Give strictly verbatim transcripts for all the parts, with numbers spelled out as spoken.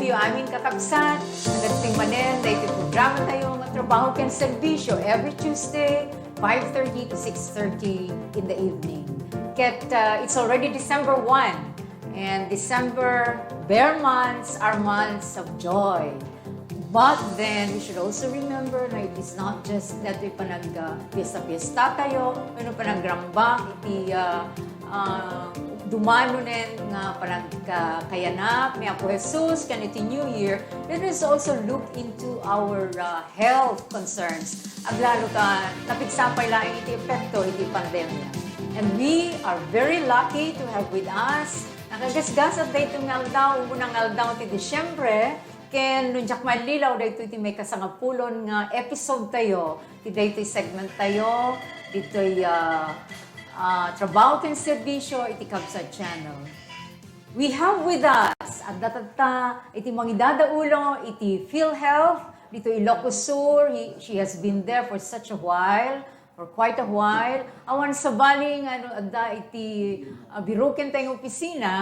Yu amin kakabsat, nagagting manen, daytoy programa tayo nga Trabaho ken Serbisyo every Tuesday, five thirty to six thirty in the evening. Ket, uh, it's already December one, and December, bear months are months of joy. But then, we should also remember na it is not just that we panag, uh, fiesta-fiesta tayo, wenno panagrambak iti, uh, uh, dumanonen nga panagkakayanap ni Apo Jesus ken iti New Year. Let us also look into our, uh, health concerns. Aglalo ta napigsa pay laeng iti epekto iti pandemia. And we are very lucky to have with us, nakagasgasat daytoy nga aldaw, unang aldaw ti Disyembre, ken no diak mallilaw, daytoy ti maikasangapulon nga episode tayo, ti daytoy segment tayo, ditoy, ah, ah, Trabaho ken Serbisyo iti Kabsat Channel. We have with us, adda tatta iti mangidadaulo iti PhilHealth dito Ilocos Sur. He, she has been there for such a while, for quite a while. Awan sabali nga no adda iti, ah, biroken tayo nga opisina,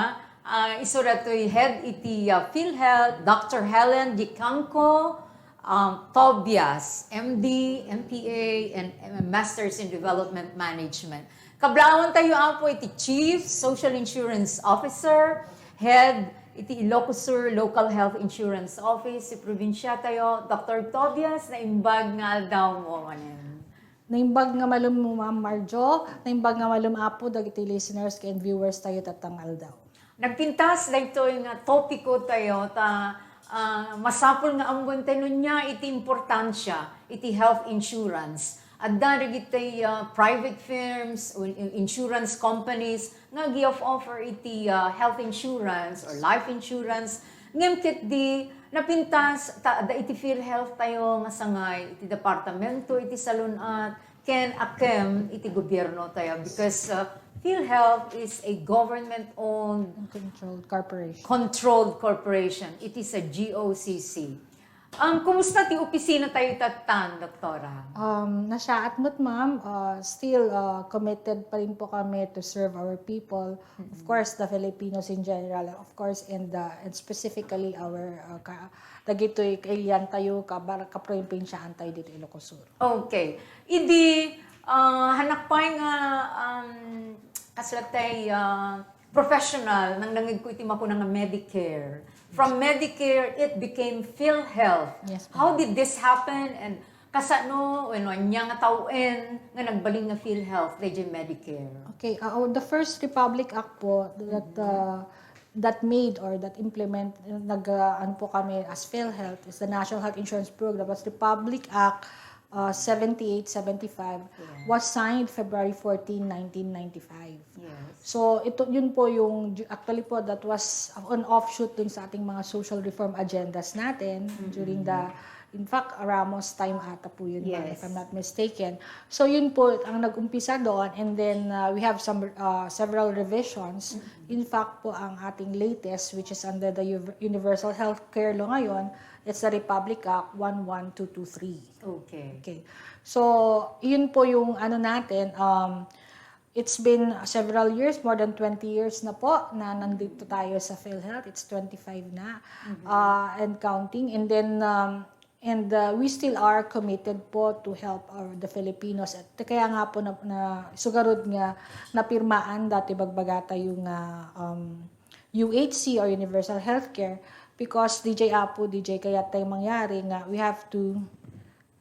ah, isu datoy head iti, ah, PhilHealth, Doctor Helen Dicanco, um, Tobias, M D, M P A, and, uh, Masters in Development Management. Kablawan tayo, Apo, iti Chief Social Insurance Officer, Head iti Ilocos Sur Local Health Insurance Office, ti probinsia tayo, Doctor Tobias, naimbag nga aldaw mo manen. Naimbag nga malem mo, Ma'am Marjo, naimbag nga malem, Apo, dagiti listeners ken viewers tayo tatta nga aldaw. Nagpintas daytoy nga topiko tayo ta, ah, masapul nga ammoen tayo no ania iti importansia iti health insurance. Adda dagiti, ah, private firms, o in-, insurance companies nga agi-offer iti, ah, health insurance or life insurance. Ngem ketdi napintas ta adda iti PhilHealth tayo nga sangay iti departamento iti salun-at ken akem iti gobierno tayo because, uh, PhilHealth is a government-owned, controlled corporation. Controlled corporation. It is a G O C C. Um, kumusta ti opisina tayo tattan, Doktora? Um, nasyaat met, ma'am. Uh, still, uh, committed pa rin po kami to serve our people. Of course, the Filipinos in general, of course, and, uh, and specifically our, uh, ka-, dagitoy kailian tayo, kabar-, kaprobinsiaan tayo dito Ilocos Sur. Okay. Idi, ah, hannak pay nga, um, kasla tay, ah, professional, nangnangegko iti makuna nga Medicare. From Medicare, it became PhilHealth. Yes, ma'am. How did this happen? And kasano, wenno ania nga tawen nga nagbalin nga PhilHealth daydiay Medicare? Okay, ah, oh, the first Republic Act po that, ah, that made or that implement, nag, ah, ano po kami as PhilHealth, is the National Health Insurance Program. That's Republic Act, uh, seventy-eight seventy-five, was signed February fourteen, nineteen ninety-five. Yes. So, ito, yun po yung, actually po, that was an offshoot dun sa ating mga social reform agendas natin during the, in fact, Ramos time ata po yun, ma'am, if I'm not mistaken. So, yun po ang nag-umpisa doon, and then, uh, we have some, uh, several revisions. In fact po, ang ating latest, which is under the U-, Universal Health Care Law ngayon, it's the Republic Act one one two two three. Okay. Okay. So, yun po yung ano natin, um, it's been several years, more than twenty years na po na nandito tayo sa PhilHealth. It's twenty-five na, uh, and counting. And then, um, and, uh, we still are committed po to help our, the Filipinos. At kaya nga po na, na sugarod nga napirmaan dati bagbaga tayo nga, um, U H C or universal healthcare because D J Apo, D J kaya tayo mangyari nga we have to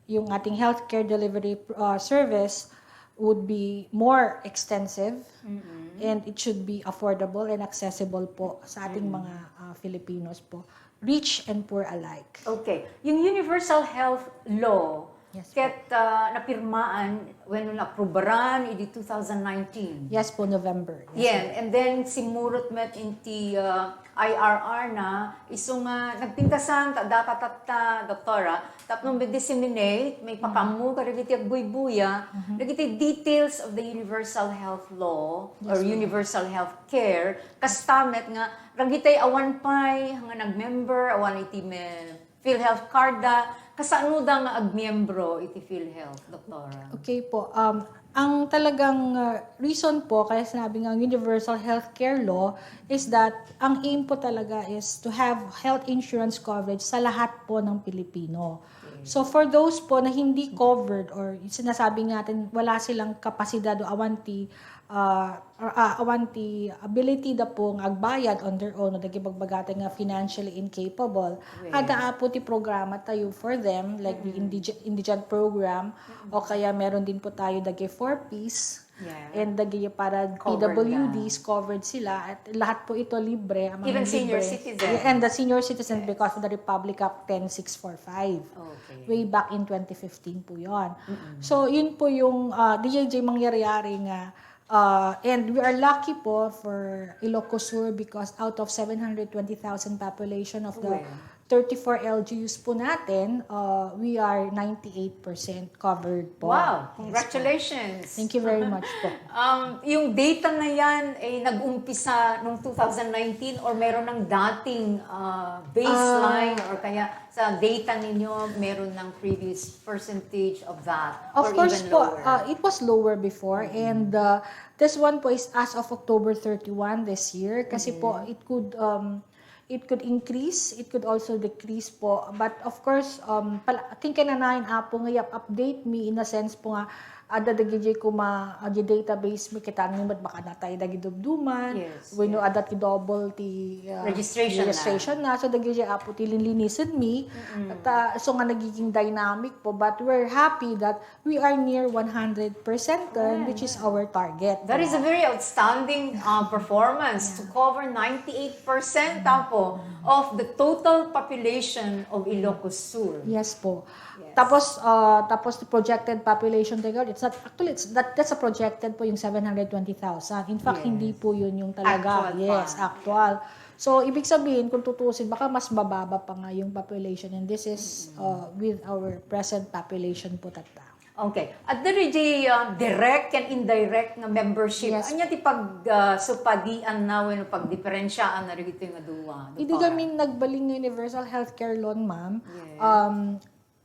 yung ating healthcare delivery, uh, service would be more extensive and it should be affordable and accessible po sa ating mga, uh, Filipinos po, rich and poor alike. Okay. Yung universal health law, yes, po, ket, uh, napirmaan wenno naaprubaran idi two thousand nineteen. Yes po, November. Yes, po. And then simmurot met iti, uh, I R R na, isu nga nagpintasan ta data tatta, Doktora, tapno ma-disseminate, maipakaammo kadagiti agbuybuya dagiti details of the universal health law or universal health care, kasta met nga, dagiti awan pay nga nag-member, awan iti me-, PhilHealth card da, kasano da nga agmiembro iti PhilHealth, Doktora? Okay po. Um, Ang talagang, ah, reason po kaya sinabi nga universal healthcare law is that ang aim po talaga is to have health insurance coverage sa lahat po ng Pilipino. So for those po na hindi covered or sinasabi natin wala silang kapasidad o awan ti, ah, or, ah, awan ti ability da po nga agbayad on their own o dagiti bagbagatan nga financially incapable, adda po ti programa tayo for them, like the indige-, indigent program, o kaya meron din po tayo dagiti four Ps, and dagiti para P W Ds, covered sila. At lahat po ito libre, ang mga Even senior libre. Citizen. Yeah, and the senior citizen because of the Republic Act ten six four five. Okay. Way back in twenty fifteen po yon. So, yun po yung, ah, D J J mangyari-ari nga, ah, and we are lucky po for Ilocos Sur because out of seven hundred twenty thousand population of the Well. thirty-four L G Us po natin, uh, we are ninety-eight percent covered po. Wow! Yes po. Congratulations! Thank you very much po. Um, yung data na yan ay nag-umpisa noong two thousand nineteen or meron ng dating, uh, baseline Ah. or kaya sa data ninyo meron ng previous percentage of that Of or course even po, lower? Uh, it was lower before and uh, this one po is as of October thirty-one this year kasi po it could um, It could increase, it could also decrease po. But of course, um, pala, kinkananayon, Apo, nga iyap-update mi in a sense po nga, adda dagiti kuma, ah, di database mi, kita ni met baka natay dagiti dumduman, Yes, wenno yes. adda ti double ti, ah, Registration na. registration na. So, dagiti, Apo, ti linlinisen mi. At, ah, so nga nagiging dynamic po. But we're happy that We are near one hundred percent turn, which is our target. That is a very outstanding, uh, performance to cover ninety-eight percent, Apo, of the total population of Ilocos Sur. Yes po. Yes. Tapos, uh, tapos the projected population tayo, it's not, actually, it's, that, that's a projected po yung seven hundred twenty thousand. In fact, Yes. hindi po yun yung talaga. Actual Yes, pa. actual. So, ibig sabihin, kung tutusin, baka mas mababa pa nga yung population. And this is, uh, with our present population po, tata. Okay. At diri di, ah, direct ken indirect nga membership. Yes. Ania ti pag, ah, supadian na wenno pagdiperensiaan na dagitoy nga dua? Idi Doktora? Kami nagbalin nga universal healthcare loan, ma'am, Yes. um,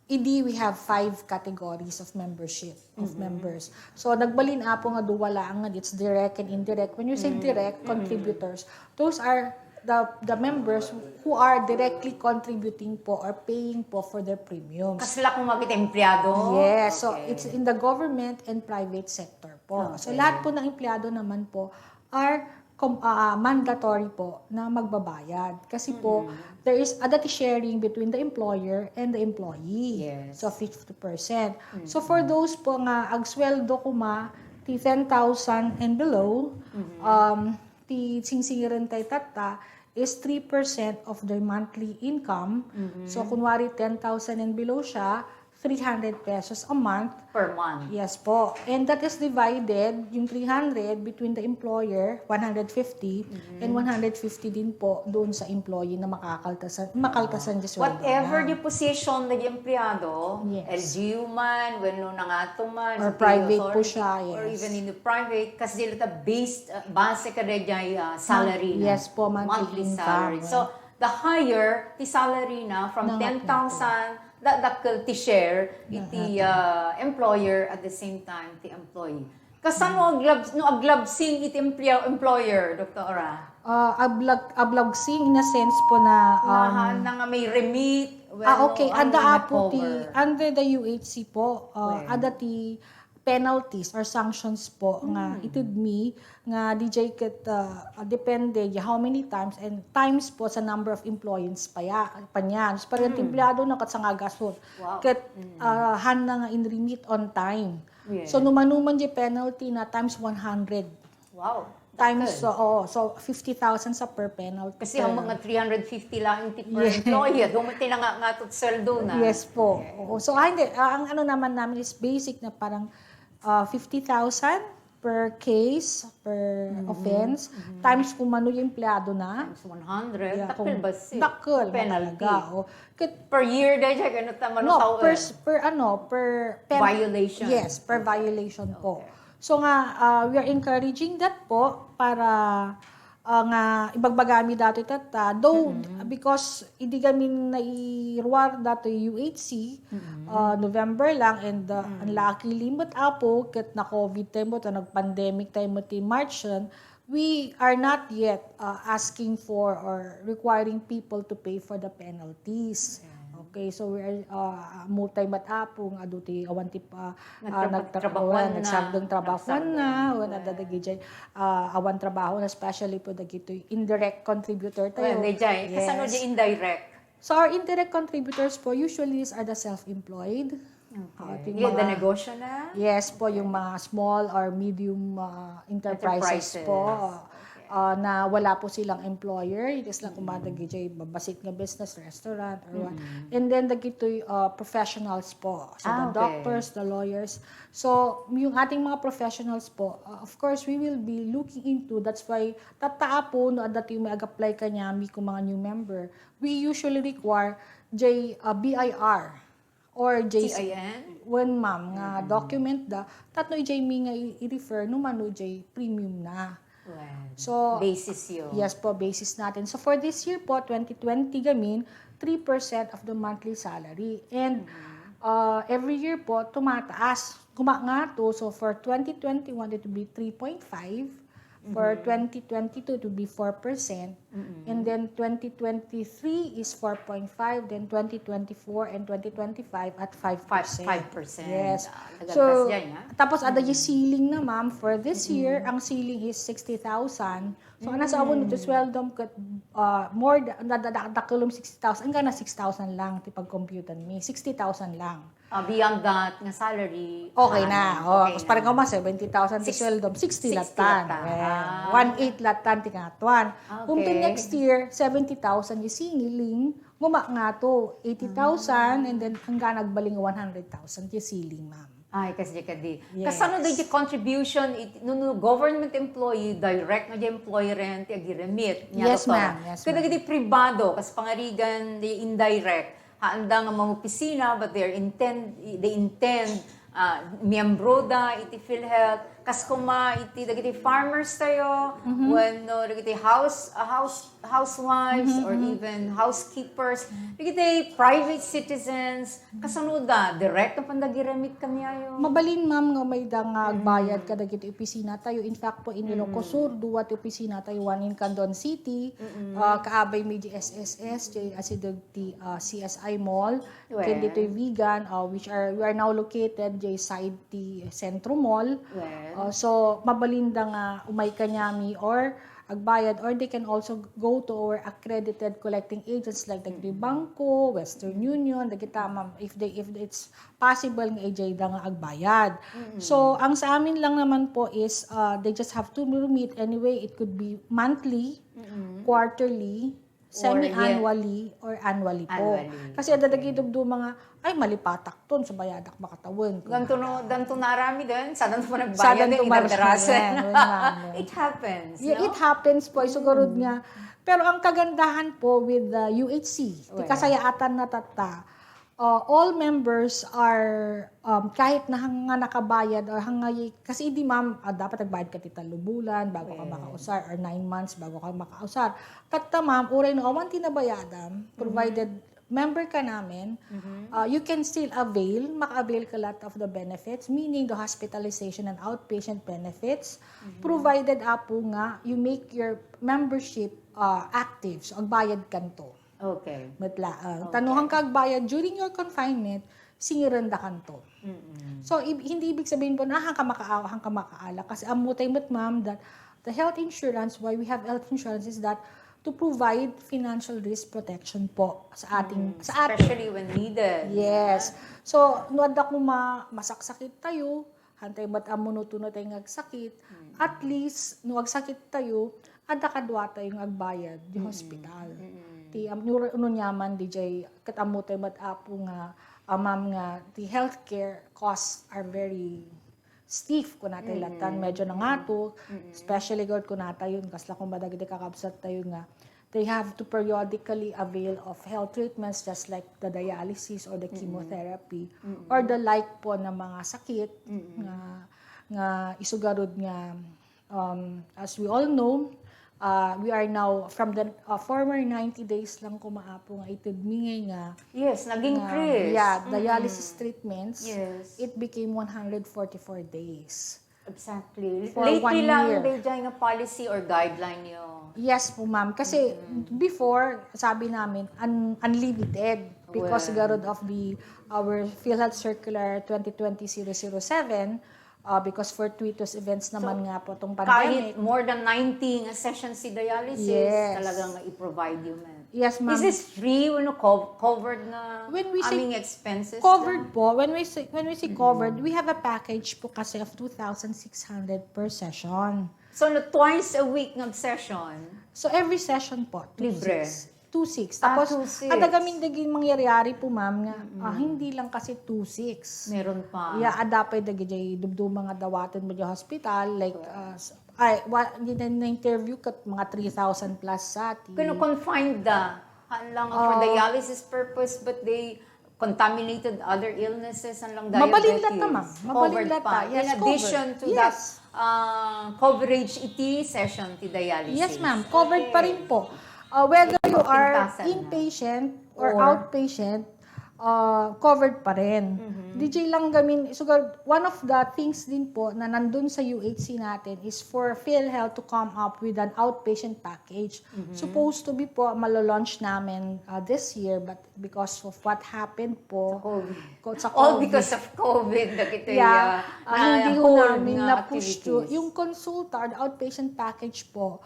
idi we have five categories of membership, of Mm-hmm. members. So, nagbalin, Apo, nga dua laang nga it's direct and indirect. When you say Mm-hmm. direct, Mm-hmm. contributors, those are the the members who are directly contributing po or paying po for their premiums. Kasla kung mga empleado? Yes. So, Okay. it's in the government and private sector po. So, Okay. lahat po ng empleyado naman po are com-, ah, mandatory po na magbabayad. Kasi po, Mm-hmm. there is a dati sharing between the employer and the employee. Yes. So, fifty percent. So, Mm-hmm. for those po nga agsweldo kuma ti ten thousand and below, Mm-hmm. um, ti singsingiren tayo tatta is three percent of their monthly income. Mm-hmm. So, kunwari, ten thousand and below siya, three hundred pesos a month. Per month. Yes po. And that is divided, yung three hundred, between the employer, one hundred fifty, Mm-hmm. and one hundred fifty din po doon sa employee na makakaltasan, makaltasan di sweldo Whatever niya. the position ng empleyado, Yes. L G U man, wenno nangato man, Or sa private po authority, siya, or yes. even in the private, kasi dila ta based, uh, base ka dyan, uh, salary na. Yes po, monthly Monthly income. salary. So, the higher, ti salary na, from Nangat na po. ten thousand, da-, dakkel ti share, iti, Nangat. uh, employer, at the same time, ti employee. Kasano aglab-, no aglabsing iti empleo-, employer, Doktora? Ah, ablag-, ablabsing in a sense po na, um, Nahan na nga may remit, well, Ah, okay. no, Adda ano yung apo ti, cover? under the U H C po, ah, Well. adda ti penalties or sanctions po nga Mm. ited mi nga D J ket, ah, depende ya how many times and times po sa number of employees pa ya, pa niyan. So, parang Mm. empleyado na ket sangagasot. Wow. Ket, Mm. ah, han na nga in remit on time. Yes. So, numanuman di penalty na times one hundred. Wow. Times, Dakkel. so, oo. So, fifty thousand sa per penalty. Kasi ang mga three hundred fifty lang ti per Yes. employee, dumating na nga, nga tot sweldo na. Yes po. Okay. Oo. So, ah, hindi. Ah, ang ano naman namin is basic na parang, ah, fifty thousand per case, per Mm-hmm. offense, Mm-hmm. times kung mano yung empleyado na. Times one hundred, Yeah, dakkel kung ba si dakkel na penalty? talaga, oh. Ket Per year, dahil siya, ano, tama, No, no, per, taon? per, ano, per pen- Violation. Yes, per Okay. violation po. Okay. So nga, ah, we are encouraging that po para, ah, nga ibagbagami datoy tatta, though, mm, because idi kami nairuar datoy U H C, mm, ah, November lang, and, ah, mm, unluckily met, Apo, ket na-COVID tayo met, ah, nag-pandemic tayo met ti March, ah, we are not yet, ah, asking for or requiring people to pay for the penalties. Okay. Okay, so we are, ah, ammo tayo met, Apo, nga adu ti awan ti pa-, ah, nagtraba-, nagtrabahuan, trabahuan na, nagsardeng trabahuan na, nagsardeng, wen, adda dagiti, ah, awan trabaho na, especially po dagitoy indirect contributor tayo. Well, di jay, kasano di indirect? So, our indirect contributors po, usually, these are the self-employed. Okay. Ah, ti mga negosyo na? Yes po, yung mga small or medium, ah, enterprises po. Enterprises. Okay. Ah, na wala po silang employer, it is lang kumada gijay babasit nga business, restaurant, or what. Mm. And then, dagitoy, ah, professionals po. So, the doctors, the lawyers. Ah, okay. So, yung ating mga professionals po, ah, of course, we will be looking into, that's why, tatta, Apo, no, adda ti may ag-apply kaniami ken mga new member, we usually require jay, ah, B I R. Or J C I N? Wen, ma'am, nga document da, tapno ijay mi nga i-, i-refer no mano ijay premium na. Well, so, basis yun. Yes po, basis natin. So, for this year po, twenty twenty gamin, three percent of the monthly salary. And, uh, every year po, tumataas. Kumakngato. So, for twenty twenty-one, it would be three point five. For twenty twenty-two, it would be four percent. Mm-mm. And then twenty twenty-three is four point five, then twenty twenty-four and twenty twenty-five at five percent. Five, five percent. Yes. Ah, so, nagagpas dyan, ha? Tapos, ada yung ceiling na, ma'am, for this year, ang ceiling is sixty thousand. So, ang nasa awon iti sweldom ket, ah, more than, da-, da-, da-, dakulom sixty thousand, hanggang na six thousand lang, ti pag-computan mi. Sixty thousand lang. Ah, beyond that nga salary, okay na. Ah, oh, okay na. Parang kamo, seventy thousand ti sweldom, sixty latan. Sixty latan. Well, ah, one eight latan ti kangatoan. Okay. Kung to next year, seventy thousand ti ceiling, gumakngato, eighty thousand, and then hanggang nagbalin one hundred thousand ti ceiling, ma'am. Ay, kasdi kadi. Yes. Kasano di contribution, it-, no, no government employee, direct nga di employer ti agiremit, nya, yes, doktora, ma'am. Yes, ma'am. Kadagiti pribado, kas pangarigan, di indirect, haanda nga mangopisina, but they intend, they intend, ah, miyembro da iti PhilHealth. Kas koma iti dagiti farmers tayo, wenno dagiti house, ah, house, housewives, or even housekeepers, dagiti private citizens, kasano da, direct nga pandagiramit kaniayo? Mabalin, ma'am, nga umayda nga agbayad kadagiti opisina tayo. In fact po, in Ilocos Sur, dua ti opisina tayo, one in Candon City, ah, kaabay mi di S S S, di asideg ti, ah, C S I Mall, ken ditoy Vigan, ah, which are, we are now located jay side ti Centro Mall. Well. Ah, so, mabalinda nga umay kaniami or agbayad, or they can also go to our accredited collecting agents like dagiti bangko, Western Union, dagita, ma'am, if they, if it's possible nga ijayda nga agbayad. So, ang sa amin lang naman po is, ah, they just have to remit anyway. It could be monthly, quarterly, semi-annually or annually po. Annually. Kasi adda dagiti dumduma nga, "Ay, malipatak ton, sa bayadak makatawen." Danto no, danto naramiden, sadanto panagbayad, sadanto inadarasan. It happens, no? Yeah, it happens po, isu garud nga. Pero ang kagandahan po with the U H C, ti kasayaatan na tatta, uh, all members are, um, kahit na hang-, nga nakabayad or hangay-, kasi idi, ma'am, ah, dapat nagbayad ka ti tallo bulan bago ka makausar, or nine months bago ka makausar. Tatta, ma'am, uray no awan ti nabayadam, provided member ka namin, uh, you can still avail, maka-avail ka lahat of the benefits, meaning the hospitalization and outpatient benefits, provided, Apo, nga you make your membership, uh, active. So, agbayad kanto. Okay. Met laeng. Okay. Ta no hangka agbayad during your confinement, singirenda kanto. Mm-mm. So, ib-, hindi ibig sabihin po na hangka maka-, hangka makaala. Kasi ammo tayo met, ma'am, that the health insurance, why we have health insurance is that to provide financial risk protection po sa ating, mm, sa atin. Especially when needed. Yes. So, no adda koma masaksakit tayo, hantay met ammo no tuno tayo nga agsakit. Mm. At least, no agsakit tayo, adda kadua tayo nga agbayad di hospital. Mm. Ti, am-, no, no niaman di jay, ket ammo tayo met, Apo, nga, ah, ma'am, nga ti healthcare costs are very stiff, kuna tayo latan, medyo nangato, especially gud kuna tayo, kasla koma dagiti kakabsat tayo nga, they have to periodically avail of health treatments just like the dialysis or the chemotherapy or the like po na mga sakit nga, nga isu garud nga, um, as we all know, Uh, we are now, from the uh, former ninety days lang kumapo nga itedmi nga Yes, naging nga, increase. yeah, dialysis treatments, Yes. it became one hundred forty-four days. Exactly. For Lately one lang, year. Day Jai, nga policy or guideline nyo. Yes po, ma'am. Kasi before, sabi namin, un- unlimited because Well. garud of the our PhilHealth Circular twenty twenty-zero zero seven, uh, because fortuitous events naman nga po itong Kahit pandemic. More than ninety nga sessions si dialysis, Yes. talagang i-provide you, ma'am. Yes, ma'am. Is this free? Ano, co- covered na When we say aming expenses? Covered po. When we say when we say covered, we have a package po kasi of two thousand six hundred per session. So, no, twice a week ng session? So every session po, two Libre. six. Two six. Ah, Tapos, two six. Ada kami daging mangyayari po, ma'am, nga ah, hindi lang kasi two six. Meron pa. Yeah, ada pa dagiti dumduma nga dawaten mo di hospital, like, uh, s- ay, wa, di na na-interview kat mga three thousand plus sa atin. Kano confined da? Han lang for Oh. dialysis purpose, but they contaminated other illnesses, han lang diabetes. Mabalin latta, ma'am. Mabalin Covered latta. pa. Yes, In addition covered. to Yes. that uh, coverage iti session ti dialysis. Yes, ma'am. Covered pa rin po. Uh, whether you are Pintasan na. Inpatient or, Or outpatient, uh, covered pa rin. Mm-hmm. D J lang gamin, so one of the things din po na nandun sa U H C natin is for PhilHealth to come up with an outpatient package. Mm-hmm. Supposed to be po, malo-launch namin uh, this year, but because of what happened po, COVID. ko- sa All COVID. Because of COVID. Nakita Yeah, ya, ah, hindi ho hold namin nga na-push through. activities. Yung consulta or the outpatient package po,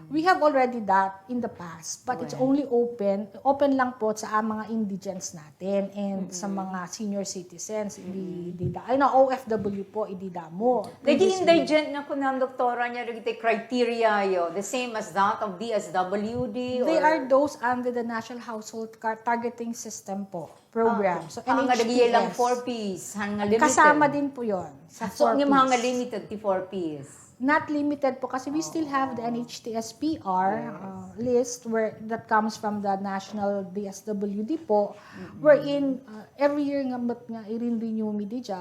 we have already that in the past, but it's Well. only open, open lang po sa mga indigents natin and sa mga senior citizens, hindi, hindi da, ay, na O F W po, hindi damo. Dagiti indigent nga kunam, doktora, nga dagiti criteria yo, the same as that of D S W D? They or are those under the National Household Car- Targeting System po program. So, Ah, nga dagiti lang N H T S. four Ps, han nga limited. Kasama din po yon sa So, four yung mga Ps. limited ti four Ps. Not limited po kasi we still have the N H T S P R uh, list where that comes from the national D S W D po, wherein uh, every year nga met nga irin-renew mi D J,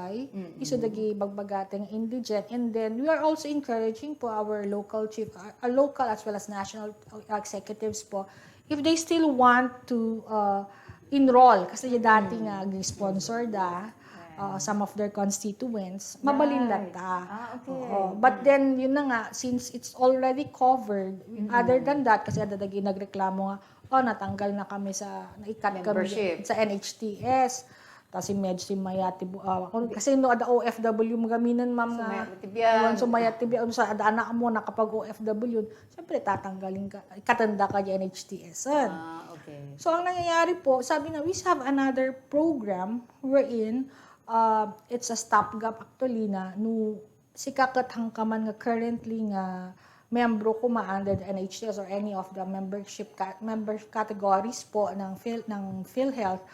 isu dagi bagbagate nga indigent, and then we are also encouraging po our local chief, uh, uh, local as well as national executives po, if they still want to uh, enroll, kasi dati nga gi-sponsor da uh, some of their constituents, mabalin Right. Latta. Ah, okay. Oo. But then, yun na nga, since it's already covered, other than that, kasi ada dagi nagreklamo nga, oh, natanggal na kami sa, naikat kami Membership. Sa N H T S. Tapos si Med, si Mayati, bu- ah, kung- kasi no, ada O F W mo gaminan, ma'am, nga Sumaya-, ti biag. Iwan, Sumayati, biag, sa ada anak mo, nakapag-O F W. Siyempre, tatanggalin ka, ikatanda ka di N H T S. Ah, okay. So, ang nangyayari po, sabi na, we have another program wherein uh, it's a stopgap actually na no sika ket hangkaman nga currently nga membro kuma under the N H T S or any of the membership ca- member categories po ng Phil ng PhilHealth,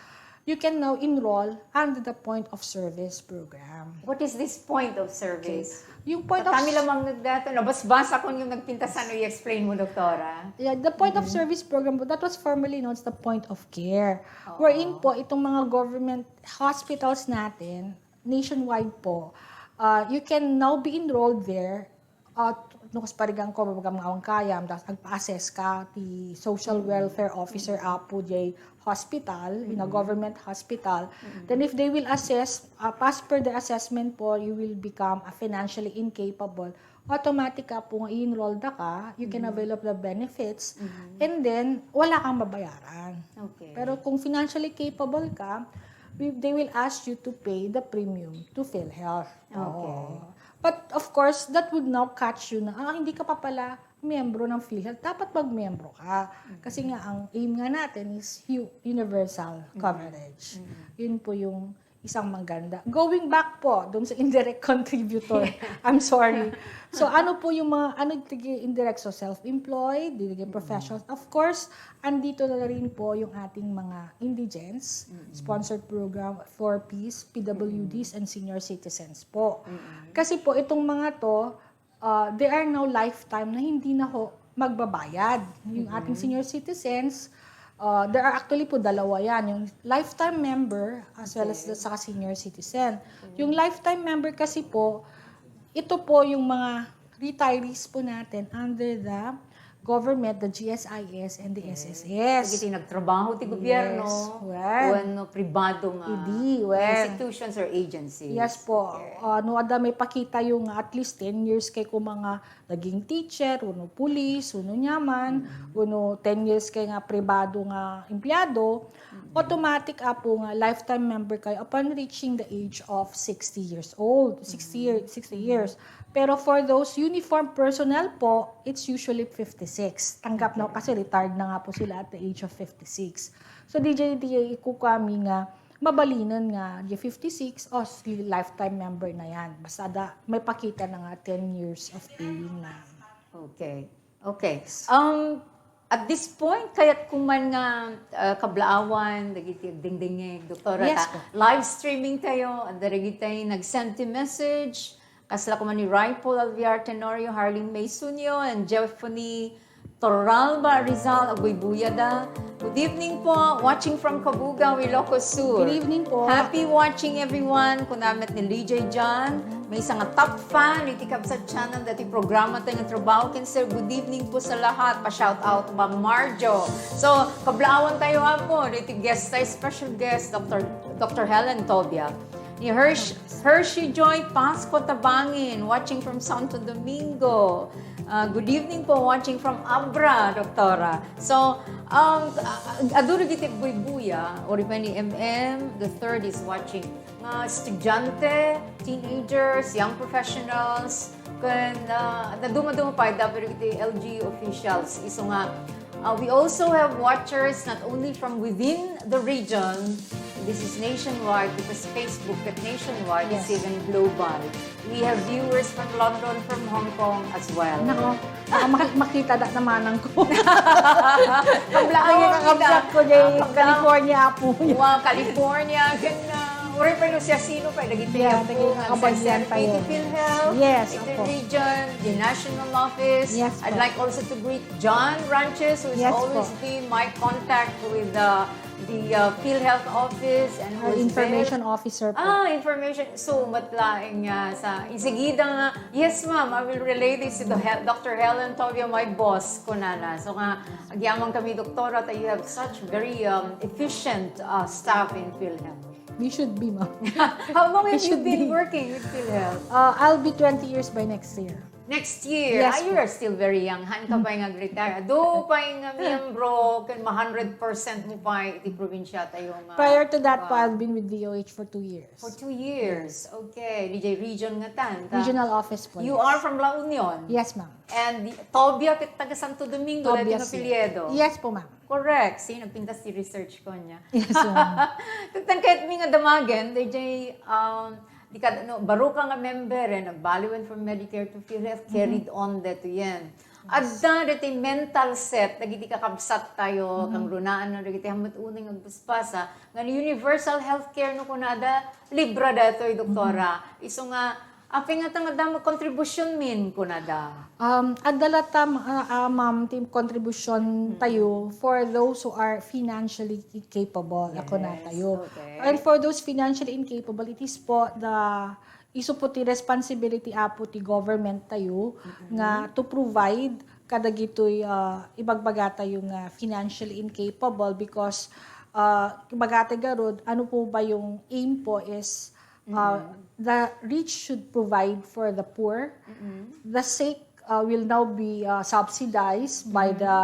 you can now enroll under the point of service program. What is this point of service? Yung point of Kami lamang nagdato, nabasbasa ko yung nagpintasan, i-explain mo, doktora. Yeah, the point of service program po, that was formerly known as the point of care. Wherein po, itong mga government hospitals natin, nationwide po, uh, you can now be enrolled there. Uh, no, kas parigan ko, baga mga awang kayam, tapos agpa-assess ka, ti social welfare officer apo jay hospital, in a government hospital. Then if they will assess, uh, as per the assessment po, you will become a financially incapable. Automatic ka po nga i-enroll da ka, you can avail of the benefits, and then wala kang babayaran. Okay. Pero kung financially capable ka, we, they will ask you to pay the premium to PhilHealth. Okay. Oo. But of course, that would now catch you na, ah, hindi ka pa pala miyembro ng PhilHealth. Dapat magmiyembro ka. Kasi nga, ang aim nga natin is u- universal coverage. Yun po yung isang maganda. Going back po, doon sa indirect contributor. I'm sorry. So, ano po yung mga, ano, tigi indirect? So, self-employed, tigi professionals. Of course, andito na rin po yung ating mga indigents, sponsored program, four Ps, P W Ds, and senior citizens po. Kasi po, itong mga to, uh, they are now lifetime na hindi na ho magbabayad. Yung ating senior citizens, uh, there are actually po dalawa yan. Yung lifetime member as well as the, sa senior citizen. Yung lifetime member kasi po, ito po yung mga retirees po natin under the government, the G S I S, and the Okay. S S S. Dagiti nagtrabaho ti gobyerno, Yes, well. wenno pribado nga Idi, well. institutions or agencies. Yes po. Okay. Ah, no adda maipakitayo nga at least ten years kay koma nga naging teacher, wenno pulis, wenno niaman, Mm. wenno ten years kay nga pribado nga empleyado, Mm. automatic, apo, nga lifetime member kayo upon reaching the age of sixty years old, sixty year, Mm. sixty years. Pero for those uniform personnel po, it's usually fifty-six. Tanggap na Okay. kasi retired na nga po sila at the age of fifty-six. So, D J, D J, ikukuami nga mabalinen nga di fifty-six, o, s-, lifetime member na yan. Basta da, maipakita na nga ten years of paying na. Okay. Okay. Um, at this point, kayat ko man nga, ah, kablaawan, dagiti agdingdingig, Doktora, Yes ta, po. live streaming tayo, at dagiti nag-send ti message, kasla ko man ni Rifle Alviar Tenorio, Harling May Sunio, and Jeffrey Torralba Rizal, agbuybuya da. Good evening po, watching from Cabugao, Ilocos Sur. Good evening po. Happy watching, everyone. Kuna met ni Lee J John, maysa nga top fan iti kabsat channel dati programa tayo nga Trabaho Ken Sir. Good evening po sa lahat. Pa-shout out, Ma'am Marjo. So, kablaawan tayo, apo, diti guest tayo, special guest, Doctor, Doctor Helen Tobia. Ni Hersh-, Hershey Joy Pasco Tabangin, watching from Santo Domingo. Ah, good evening po, watching from Abra, Doktora. So, um, a-, a-, adu dagiti agbuybuya, or even ni M M, the third is watching. Nga estudiante, teenagers, young professionals, ken, ah, naduma-duma pay, dagiti L G U officials. Isu nga, Uh, we also have watchers not only from within the region, this is nationwide because Facebook ket nationwide, it's Yes. even global. We have viewers from London, from Hong Kong as well. Nako, baka maki-, makita da naman ko. Kablawan Ay, kakabsat kita. ko, jay Ah, kablawan. California, apo. Wow, California, ganyan. Uray pa no siya sino pa, dagiti Yeah, apo, dagiti nagse-celebrate kababayan tayo. Iti PhilHealth, Yes, iti apo. region, the national office. Yes, I'd po. like also to greet John Ranches, who is Yes, always po. been my contact with, uh, the, uh, PhilHealth office and Our who is information very officer po. Ah, information. So, matlaing nga sa, insigida nga, "Yes, ma'am, I will relay this to the Hel-, Doctor Helen Tobia, my boss," kunana. So nga, agyaman kami, Doktora, that you have such very, um, efficient, uh, staff in PhilHealth. We should be, ma'am. How long We have you should been be. working with PhilHealth? Uh, I'll be twenty years by next year. Next year. Yes, Ah, you po. are still very young. Haan ka pay nga retire. Adu pay nga miyembro, ken ma-hundred percent mo pay iti probinsya tayo nga, Prior to that po, ah, I've been with D O H for two years. For two years. Okay. D J region nga tan, ta? Regional office po, You yes. are from La Union. Yes, ma'am. And the, Tobia, ket taga Santo Domingo, Tobia dati nga City. apelyido. Yes po, ma'am. Correct. See, nagpintas ti research ko niya. Yes, ma'am. Tagtangkayat mi nga damagen, D J, um, di ka, no, baro ka nga member, eh, nagbaliwen from Medicare to PhilHealth, Mm-hmm. carried on dito yan. Yes. Adda dito mental set, dagiti kakabsat tayo, Mm-hmm. kang runaan na dagiti hamat unay nga agpaspasa, nga universal healthcare no kunada, libra datoy, Doktora. Mm-hmm. Isu nga, apay nga ta nga damo kontribusyonmin, kunada. Um, adda latta, ah, ah, ma'am, ti kontribusyon Mm. tayo for those who are financially incapable, Yes, kunatayo. okay. And for those financially incapable, it is po the, isu po ti responsibility, apo, ti government tayo Mm-mm. nga to provide kadagitoy, ah, ibagbaga tayo nga financially incapable because, ah, ibagata garud, ano po ba yung aim po is Uh, Mm-mm. the rich should provide for the poor. Mm-mm. The sick, uh, will now be, uh, subsidized by Mm-hmm. the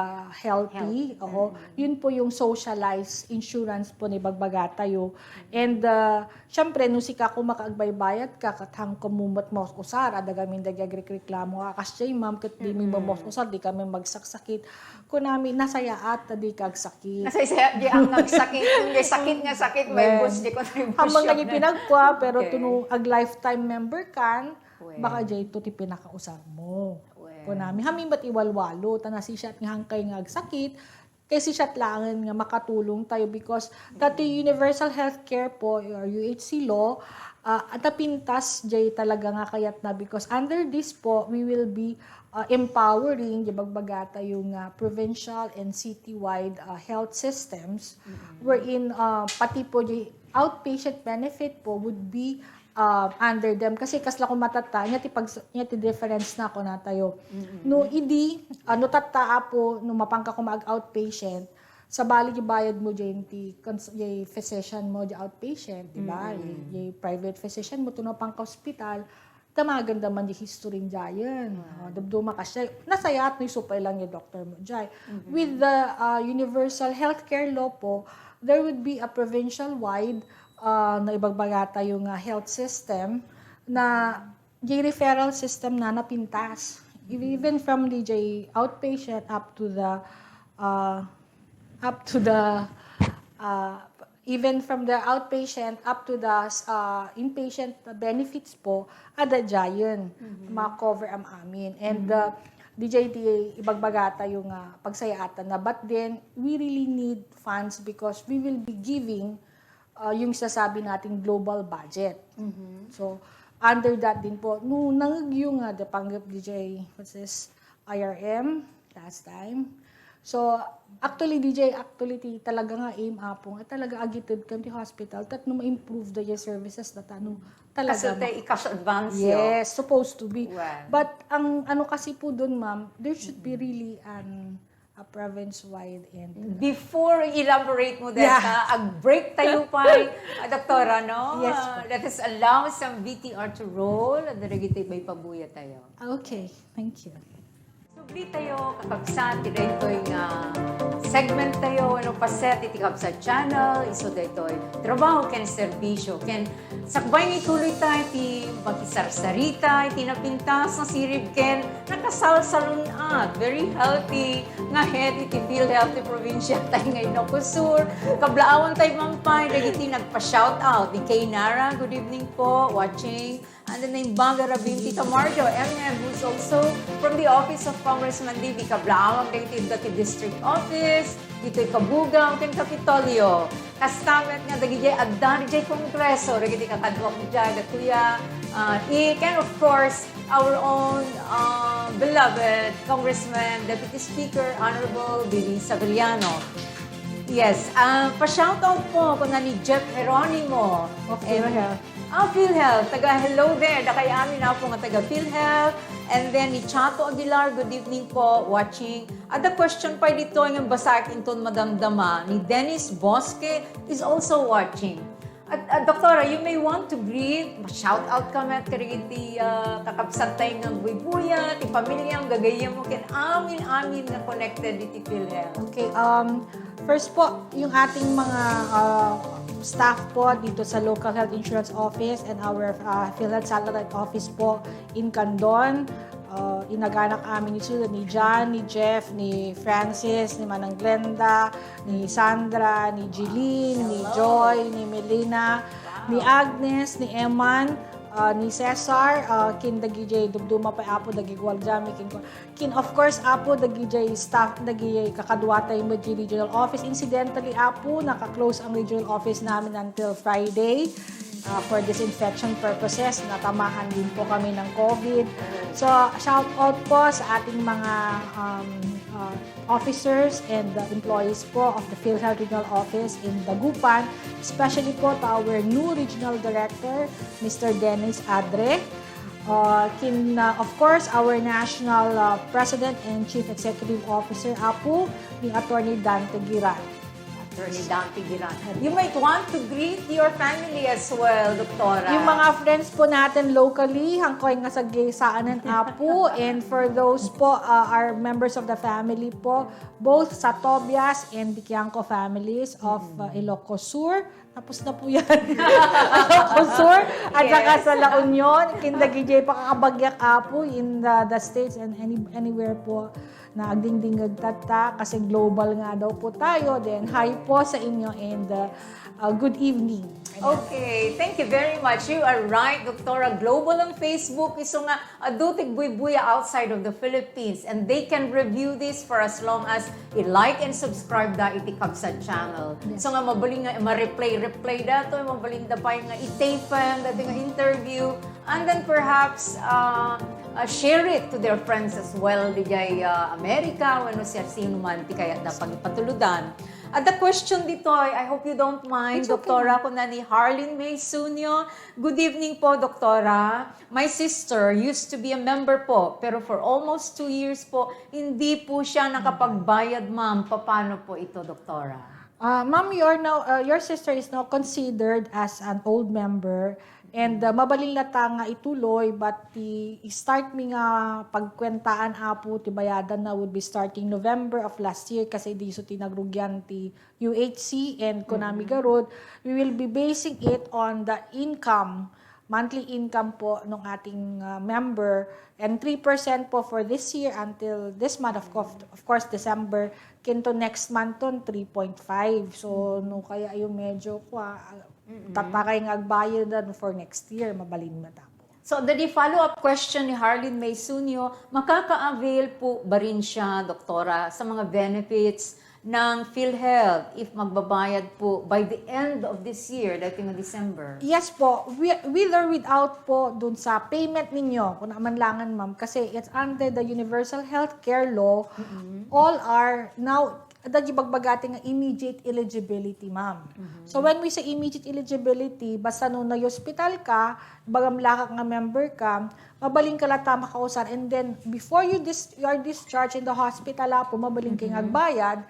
healthy. Health. Oo. Mm-mm. Yun po yung socialized insurance po ni bagbaga tayo. Mm-mm. And, uh, syempre, no sika ko makaagbaybayat ka, katang kumumot mo usar, adda gamin dagi agrekreklamo, "Ah, kas jay, ma'am, ket di mi Mm-mm. mamos usar, di kami magsaksakit." Kunami, nasayaat ta di ka agsakit. Nasayaat di ang agsakit. Kung di sakit nga sakit, may Well, bus di kontribusyon. Amang naging pinagkwa, pero Okay. tuno ag lifetime member kan, Well. baka jay to ti pinakausar mo. Well. Kunami, hamin bat iwalwalo, ta nasisiat nga hangkay nga agsakit, kay sisiat laengen nga makatulong tayo because dati universal healthcare po, or U H C law, ah, at napintas jay talaga nga kayat na because under this po, we will be ah, empowering, di bagbaga tayo nga provincial and citywide, ah, health systems, Mm-hmm. wherein, ah, pati po di outpatient benefit po would be, uh, under them. Kasi kasla kung matatta, nya ti, pag, nya ti difference na ako natayo. No, idi, ano tatta, apo, no, mapangka kung mag-outpatient, sabali, di bayad mo dyan, ti, cons- di physician mo, di outpatient, di ba? Di, di private physician mo, tuno pangka hospital, tamagan da man di history dyan. Ah, dumduma ka siya. Nasayat no, isupay lang yung doctor mo dyan. With the uh, universal healthcare law po, there would be a provincial-wide uh, na ibagbaga tayo nga health system na di referral system na napintas. Even from the J outpatient up to the uh, up to the uh, even from the outpatient up to the uh, inpatient benefits po, ada dyan ma-cover am amin. And uh, D J T A, ibagbaga tayo nga pagsayaatan na. But then, we really need funds because we will be giving uh, yung sasabi nating global budget. So, under that din po, no, nangagyo nga the panggap D J, what's this, I R M last time. So, actually, D J, actually, ti, talaga nga aim apong, at talaga agited kan ti hospital, tat no ma-improve the services na tano, talaga Kasi tayo ma- i-cash advance, yo. Yes, supposed to be. Well. But ang ano kasi po doon, ma'am, there should be really an a province-wide and Before elaborate mo, Yeah. Desa, ag-break tayo pa, ah, Doktora, no? Yes, Ah, po. Let us allow some V T R to roll. At daragitoy may pabuya tayo. Okay, thank you. Subli tayo, kakabsat, ti daytoy nga segment tayo, ano, paset iti Kabsat Channel, isu daytoy trabaho ken serbisyo, ken sakbay nga ituloy tayo ti makisarsarita iti napintas nga sirib ken nakasalsalun-at, very healthy nga head iti PhilHealth ti probinsia tayo nga Ilocos Sur. Kablaawan tayo man pay dagiti nagpa-shoutout. Ni Kay Nara, good evening po, watching. And then naimbag a Rabin, Tita Marjo, M M, who's also from the office of Congressman D B. Kablaawan dagiti dati district office, ditoy Cabugao, ken Kapitolyo. Kasta met nga dagiti adda diay Kongreso, dagiti kakaduak diay, da Kuya, ah, Ike, and of course, our own, ah, beloved Congressman, Deputy Speaker, Honorable Billy Savillano. Yes, ah, pa-shoutout po kuna ni Jeff Jeronimo. Of And PhilHealth. Ah, PhilHealth. Taga hello there. Dakay amin na po nga taga PhilHealth. And then ni Chato Aguilar, good evening po, watching. Adda question pay ditoy nga basaek inton madamdama ni Dennis Bosque is also watching. At, at Doktora, you may want to greet, shout out ka met kadagiti, ah, kakabsat tayo nga agbuybuya, ti pamilyam, gagayyemmo, ken amin-amin nga connected iti PhilHealth. Okay, um, first po, yung ating mga, ah, staff po dito sa Local Health Insurance Office and our, ah, PhilHealth Satellite Office po in Candon. Ah, inaganak amin isuda ni John, ni Jeff, ni Francis, ni Manang Glenda, ni Sandra, ni Jeline, ni Joy, ni Melina, ni Agnes, ni Eman, ah, ni Cesar, ah, ken dagiti dumduma pay, Apo, dagiti guardiami, ken, ken, of course, Apo, dagiti staff, dagiti kakaduatayo met iti regional office. Incidentally, Apo, naka-close ang regional office namin until Friday, ah, for disinfection purposes. Natamaan din po kami ng COVID. So, shout out po sa ating mga, um, ah, officers and the employees po of the PhilHealth Regional Office in Dagupan, especially po to our new regional director, Mister Dennis Adre. Uh, kin, uh, of course, our national, uh, President and Chief Executive Officer, Apo, ni Attorney Dante Giran. Attorney Dante Giran. You might want to greet your family as well, Doktora. Yung mga friends po natin locally, hangkoy nga sagisaanan, Apo, and for those po, uh, are members of the family po, both sa Tobias and Dikiangco families of, uh, Ilocos Sur. Tapos na po yan. Ilocos Sur, at saka Yes. sa La Union, kin dagiti pakakabagyak, Apo, in the, the States and any, anywhere po na agdingdingag tatta, kasi global nga daw po tayo. Then, hi po sa inyo and, uh, uh, good evening. Ayan. Okay, thank you very much. You are right, Doktora. Global ang Facebook. Isu nga, adu ti agbuybuya outside of the Philippines, and they can review this for as long as i-like and subscribe da iti Kabsat channel. Yes. So nga mabalin nga ma-replay, replay da to, mabalin da pay nga i-tapen dati nga interview, and then perhaps, uh, uh, share it to their friends as well, diay, uh, America, wenno siasinoman ti kayat da pagipatuludan. Adda question ditoy, I hope you don't mind, It's okay, Doktora, kuna ni Harlin May Sunyo. Good evening po, Doktora. My sister used to be a member po, pero for almost two years po, hindi po siya nakapagbayad, ma'am. Paano po ito, Doktora? Uh, ma'am, you're now, uh, your sister is now considered as an old member and uh, mabalin la ta nga ituloy, but ti start mi nga pagkwentaan, Apo, ti bayadan na would be starting November of last year kasi diso ti nagrugian ti U H C and Konami Garud. We will be basing it on the income, monthly income po ng ating uh, member, and three percent po for this year until this month, of course, of course December, kinto next month ton three point five. So no kaya yung medyo kwa, tatagay nga agbayad for next year, mabalin mata po. So, the follow-up question ni Harlin May Sunyo, makaka-avail po ba rin siya, Doktora, sa mga benefits ng PhilHealth if magbabayad po by the end of this yeyear, dati nga December? Yes po, with, with or without po dun sa payment ninyo, kung namanlangan, ma'am, kasi it's under the Universal Health Care Law. All are now, adda di bagbagati nga immediate eligibility, ma'am. So when we say immediate eligibility, basta no na-hospital ka, bagamlakak nga member ka, mabalin ka la ta makausar. And then, before you dis- you are discharged in the hospital, Apo, mabalin ka nga agbayad,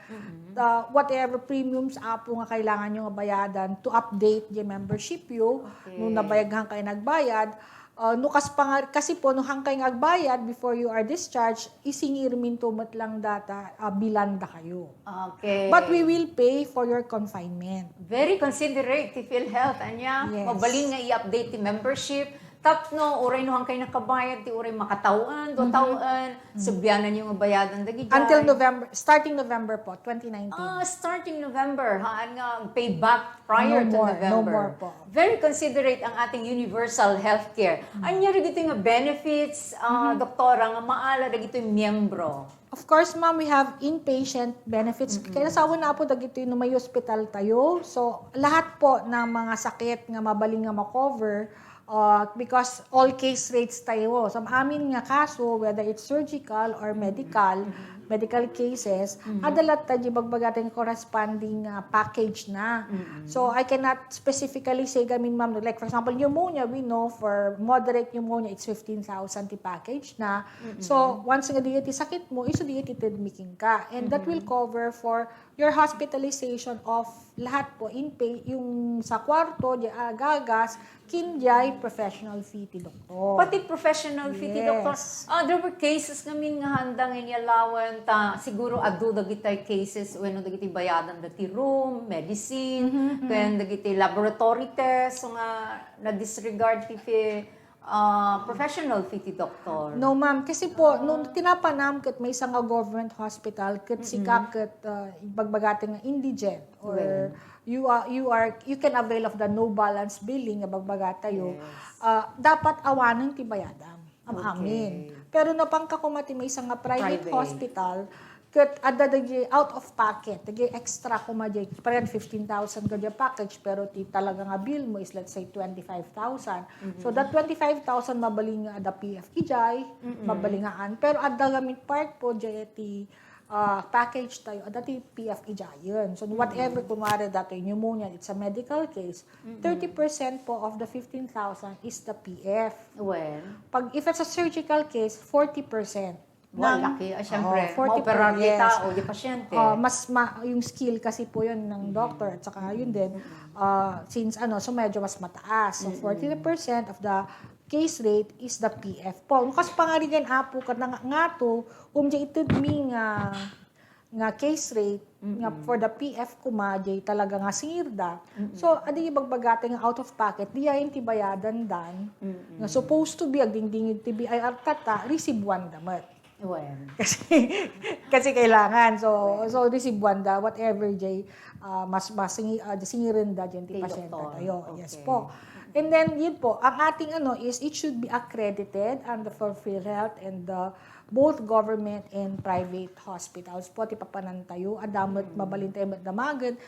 uh, whatever premiums, Apo, nga kailangan nyo nga bayadan to update the membership you, no nabayag hangkay nagbayad. Uh, no kas pangar- kasi po, no hangkay nga agbayad before you are discharged, isingir minto met lang data, uh, bilan da kayo. Okay. But we will pay for your confinement. Very considerate ti PhilHealth, anya. Yes. Mabalin nga i-update ti membership. Tapno, uray no hangkay nakabayad, ti uray makatawen, dua tawen, subianan yung bayadan dagiti. Until November, starting November po, twenty nineteen. Ah, starting November, haan nga payback prior No to more, November. No more po. Very considerate ang ating universal healthcare. Anya dagiti nga benefits, ah, doktora, nga maala dagiti miyembro? Of course, ma'am, we have inpatient benefits. Kaya sa una po, dagiti no may hospital tayo. So, lahat po ng mga sakit nga mabaling nga ma-cover, uh, because all case rates tayo. Sa amin nga kaso, whether it's surgical or medical, medical cases, adda latta di bagbagatan corresponding uh, package na. So, I cannot specifically say gamin, ma'am, like for example, pneumonia, we know for moderate pneumonia, it's fifteen thousand ti package na. So, once nga diay ti sakit mo, isu diay ti tedmiking ka. And that will cover for your hospitalization of lahat po, in pay, yung sa kwarto, di agagas, kin diay professional fee ti doktor. Pati professional fee ti doktor. Yes. Ah, there were cases ngamin nga handang inyalawan ta siguro adu dagiti cases wenno dagiti bayadan da ti room, medicine, ken dagiti laboratory test so nga na-disregard ti fee, ah, professional fee ti doktor. No, ma'am. Kasi po, nung tinapanam ket maysa nga government hospital, ket sika ket uh, bagbagatan nga indigent or you are you are you can avail of the no balance billing nga bagbagatayo. Yes. Uh, dapat awanen ti bayadam. Am-amin. Okay. Pero napangka kuma ti maysa nga private, Private. Hospital, ket adda dagiti out of pocket, dagiti extra kuma di, parang fifteen thousand ka di package, pero ti talaga nga bill mo is, let's say, twenty-five thousand. So that twenty-five thousand mabaling nga adda P F ijay, mabalingaan. Pero adda gamit part po di ti ah, package tayo, adda ti P F ijayen. So whatever, kunwari, datoy pneumonia, it's a medical case, thirty percent po of the fifteen thousand is the P F. Well, Pag if it's a surgical case, forty percent. Well, Nang- laki. Ah, syempre, Oo, forty maoperar per- di yes. tao, di pasyente. Ah, mas ma- yung skill kasi po yun ng doctor at saka yun din, ah, since ano, so medyo mas mataas. So forty percent of the case rate is the P F po. Kas pangarigan, Apo, ket nga, nga to, um, di ited mi nga, nga case rate nga for the P F kuma, di talaga nga singirda. So, adi bagbagate nga out of pocket, di ayon ti bayadan dan, nga supposed to be, agdingdingid ti B I R tata, receive one da met. Well, Kasi, kasi kailangan. So, so receive one da, whatever jay, ah, mas, mas singi, ah, singiren da jay ti Kay pasyente doktor. Tayo. Yes Okay. po. And then, yun po, ang ating ano is, it should be accredited under for PhilHealth and the both government and private hospitals po, ti papanan tayo, adda met mabalin tayo met damagen.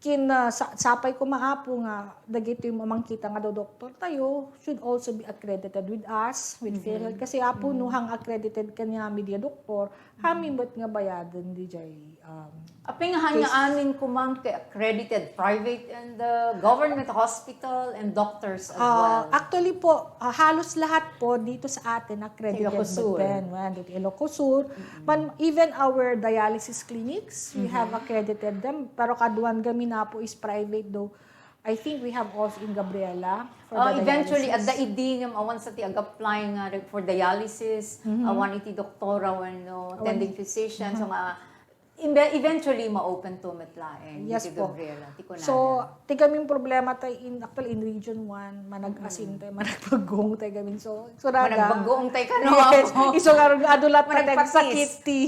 kin-, ah, sa-, sapay ko maapo nga dagitoy mamangkita nga doktor tayo should also be accredited with us, with PhilHealth. Kasi apo, no, hang accredited ka nga media doktor, hami met nga bayaden dijay, um, Apay nga han nga amin kumang ti accredited private and, uh, government hospital and doctors as Ah, well. Actually po, ah, halos lahat po dito sa atin accredited Ilocos Sur. Din. Well, dito Ilocos Sur. Man, even our dialysis clinics, we have accredited them. Pero kaduan gamin na po is private though. I think we have also in Gabriela for Oh, the eventually, dialysis. Adda idi nga awan sa ti ag-apply nga re-, for dialysis, awan iti doktora wenno Awan. Attending physician. So, nga, imbe-, eventually, ma-open to met laeng Yes iti po. Gabriela, ti kunana. So, ti gamin problema tay in, actually, in Region one, manag-asin tay, managbaggong tay gamin. So, so, raga. Managbaggong tay kano Yes. ako. Iso nga ron, adu latta tay Managpatis. Sakit ti,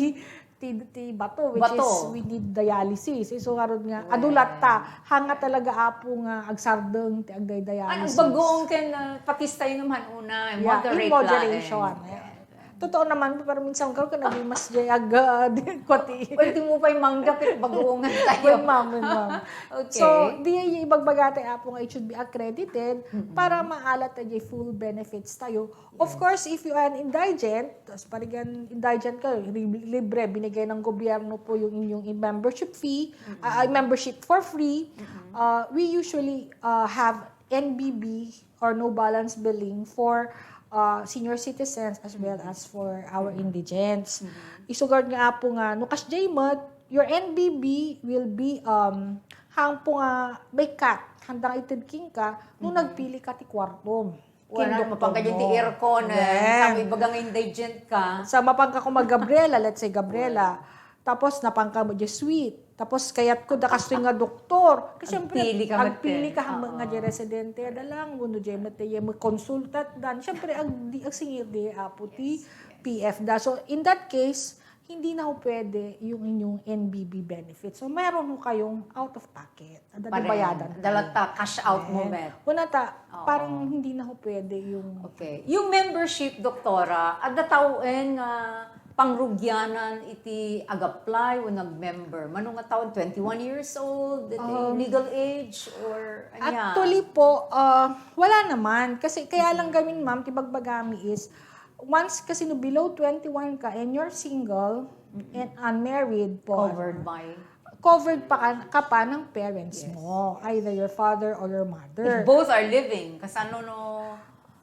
ti, ti bato, which Bato. Is, we need dialysis. Iso nga ron nga, adu Well. Latta. Hanga talaga apo nga agsardeng ti agday dialysis. Ay, agbaggong ken, ah, patis tayo naman una. Yeah, in Moderate moderation, laeng. Yeah. Totoo naman, pero minsan ka, ka naging mas jay aga, di ko ti. Pwede mo pa'y mangga, pero baguungan tayo. Well, ma'am, well, ma'am. Okay. So, di, ibagbagate, apo, nga it should be accredited para maalat tayo full benefits tayo. Of course, if you are an indigent, tas parigan indigent ka, ri-, libre, binigay ng gobyerno po yung inyong membership fee, ah, ah, membership for free. Ah, we usually, ah, have N B B or no balance billing for, uh, senior citizens as well as for our indigents. Isugad nga apo nga, no kasjay met, your N B B will be, um, hangpo nga may cut, handang ited kenka, no nagpili ka ti kuartom. Wala, ken doktor mapanka diay ti mo. Aircon, eh. Well. Tapos ibaga nga indigent ka. Sa mapanka koma Gabriela, let's say Gabriela. Tapos napanka mo diay suite. Tapos kayatko da kastoy nga doktor. Kasi siyempre, agpili ka met, agpili ka met nga diay residente da lang, wenno diay met diay mo consultant dan. Siyempre, ag-, di, agsingir diay apo ti P F da. So, in that case, hindi na ho pwede yung inyong N B B benefit. So, meron ho kayong out of pocket. Adda bayadan. Adda latta cash out mo met. Kuna ta, parang hindi na ho pwede yung Okay. Yung membership, doktora, adda tawen nga pangrugianan iti ag-apply o nag-member? Mano nga tawen, twenty-one years old, iti Um, legal age, or ania? Actually po, ah, wala naman. Kasi kaya lang gamin, ma'am, ti bagbagami is, once kasi no below twenty-one ka and you're single and unmarried po, Covered by? Covered pa ka, ka pa ng parents mo, either your father or your mother. If both are living, kasano no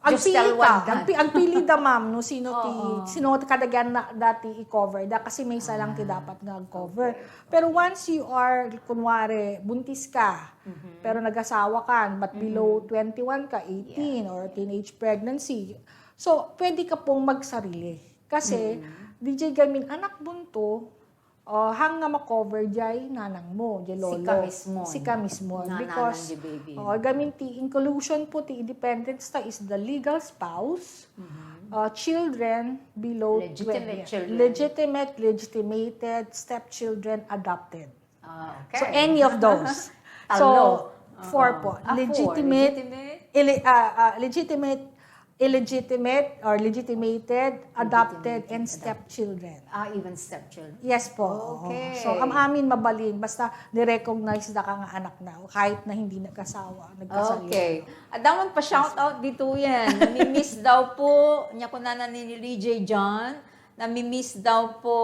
Agpili ka. Agpi-, agpili da, ma'am, no, sino ti, sino ti kadagian na dati i-cover da, kasi maysa lang ti dapat nga ag-cover. Pero once you are, kunwari, buntis ka, pero nag-asawa ka, but below twenty-one ka, eighteen, or teenage pregnancy, so, pwede ka pong magsarili. Kasi, dijay gamin anak bunto, Oh, hang nga ma-cover jay nanang mo, jay lolo. Sika mismo. Sika mismo. Nanang because, jay baby. Oh, gamin ti inclusion po ti independence ta is the legal spouse, uh, children below Legitimate twenty. Children. Legitimate, legitimated, stepchildren, adopted. Ah, okay. So, any of those. Talo. So, four po. Ah, four. Legitimate, Legitimate. Ili-, ah, ah, legitimate, illegitimate or legitimated, adopted, and stepchildren. Ah, even stepchildren. Yes po. Oo. Okay. So, am-amin mabalin, basta ni-recognize da ka nga anak na, kahit na hindi nagkasawa, nagkasal. Okay. Adda man pa shout out dito yan. Nami-miss daw po, nya kunana ni, ni Lee J John, nami-miss daw po,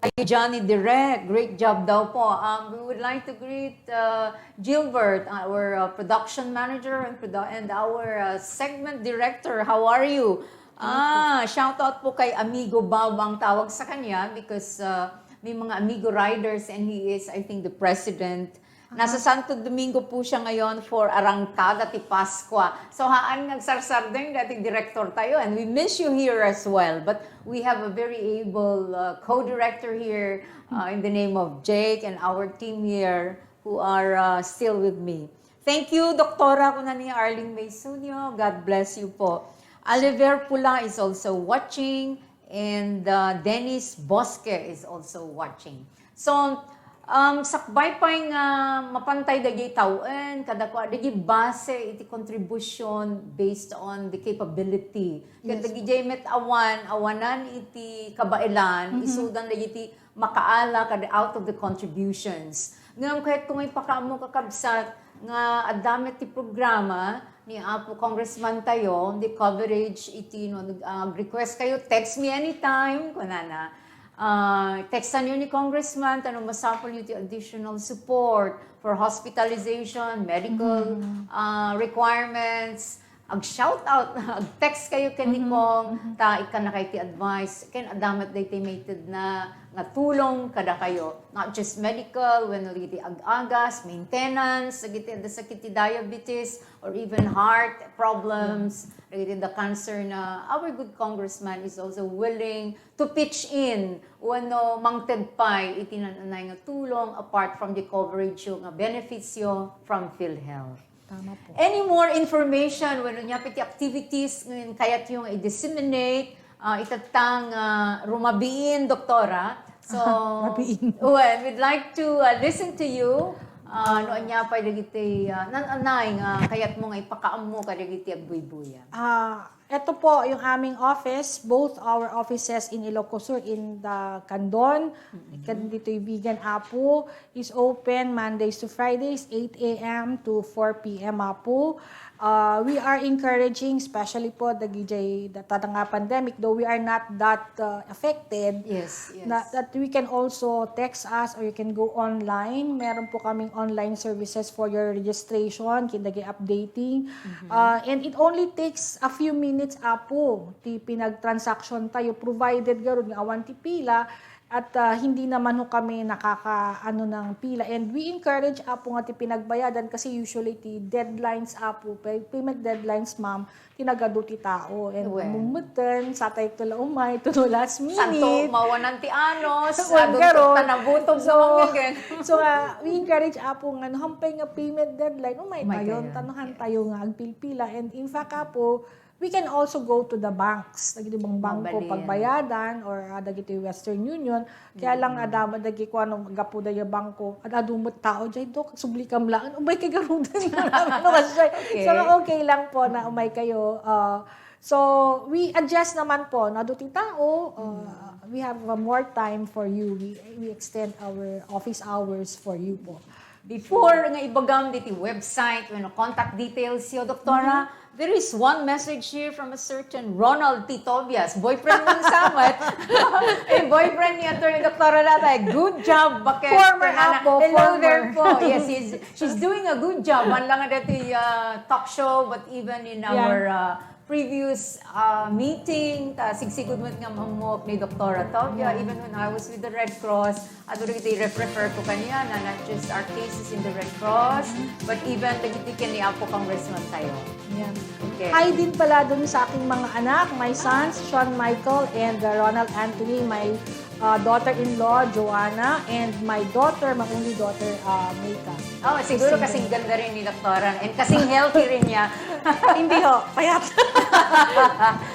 Ay, Johnny Direk, great job daw po. Um, we would like to greet, uh, Gilbert, our, uh, production manager and produ-, and our, uh, segment director. How are you? Ah, shout out po kay Amigo Bob ang tawag sa kanya because, uh, may mga Amigo Riders and he is, I think, the president Nasa Santo Domingo po siya ngayon for Arangkada ti Pascua. So, haan nga agsarsardeng dati direktor tayo, and we miss you here as well. But we have a very able, uh, co-director here, uh, in the name of Jake and our team here who are, uh, still with me. Thank you, Doktora, kuna ni Arlene May Sunio. God bless you po. Oliver Pula is also watching. And, uh, Dennis Bosque is also watching. So, um, sakbay pay nga mapantay dagiti tawen, kadakuada dagiti base iti contribution based on the capability. Yes. Kadagiti met awan, awanan iti kabaelan, isudan dagiti makaala kad out of the contributions. Ngem kayatko nga ipakaammo, kakabsat, nga adda met ti programa ni Apo Congressman tayo, the coverage iti, no, ah, request kayo, text me anytime, kunana. Ah, textan niyo ni Congressman, ta no masapul niyo ti additional support for hospitalization, medical, ah, requirements, ag-shout out, ag-text kayo ken ni Cong, ta ikkannakay ti advice, ken adda met daytoy maitedna nga tulong kadakayo, not just medical, wenno dagiti ag-agas, maintenance, dagiti adda sakit ti diabetes, or even heart problems, dagiti adda cancer na our good congressman is also willing to pitch in wenno mangted pay iti naan-anay nga tulong apart from the coverage yo nga benefits yo from PhilHealth. Tama po. Any more information wenno ania pay ti activities nga kayatyo nga i-disseminate, ah, itatta nga rumabiin, Doktora? So, Rabiin. Well, we'd like to, uh, listen to you. Ah, no ania pay dagiti, ah, naan-anay nga kayatmo nga ipakaammo kadagiti agbuybuya? Ah, eto po yung aming office, both our offices in Ilocos Sur, in the Candon, ken ditoy Vigan, Apo, is open Mondays to Fridays, eight a m to four p m, Apo. Ah, we are encouraging, especially po dagijay data nga pandemic, though we are not that, uh, affected, Yes, yes. na, that we can also text us or you can go online. Meron po kaming online services for your registration, ken dagiti updating. Ah, and it only takes a few minutes, Apo, ti pinagtransaction tayo, provided garud nga awan ti pila, at, ah, hindi naman ho kami nakaka-, ano, ng pila. And we encourage, Apo, nga ti pinagbayadan kasi usually ti deadlines, Apo, pay-, payment deadlines, ma'am, ti nagadu ti tao. And Wen. Mumuteng, satay to la umay, to no last minute. Santo mawanan ti anos, Wen, adun garud. Ta nabutob So, no mangegen. So, ah, we encourage, Apo, nga no hampay nga payment deadline, umay Umay tayo, kayo. Tanuhan Yes. tayo nga agpilpila. And in fact, Apo, we can also go to the banks, dagiti bang bangko, Mabalin. Pagbayadan, or, ah, dagiti Western Union. Kaya lang, Mm. adama dagi ko, ano, gapu da ya bangko. At adu met tao, jay, Dok, sublikam lang. Umay kay garuden. Ano kasi siya? Okay. So, okay lang po na umay kayo. Ah, so, we adjust naman po. Nadu ti tao, ah, Mm. we have, uh, more time for you. We, we extend our office hours for you po. Before nga ibagam diti website wenno contact details yo, Doktora, Mm-hmm. there is one message here from a certain Ronald T. Tobias, boyfriend mo sa met. Eh, boyfriend ni Attorney Doktora Latay. Good job, bakit? Former Kanana. Apo, Hello former. There po. Yes, he's, she's doing a good job. Man lang dati, uh, talk show, but even in Yeah. our, uh, previous, ah, meeting, ta sigsigud met nga mammuok ni Doktora Tobia, Yeah. even when I was with the Red Cross, adu dagiti ref-refer ko kaniana, not just our cases in the Red Cross, Mm-hmm. but even dagiti ken ni Apo Congressman tayo. Yeah. Okay. Hi din pala dun sa aking mga anak, my sons, Sean Michael and, uh, Ronald Anthony, my uh, daughter-in-law, Joanna, and my daughter, my only daughter, uh, Mika. Oh, siguro Kasing kasing ganda rin ni Doktora and kasing healthy rin niya. Hindi ho, payat.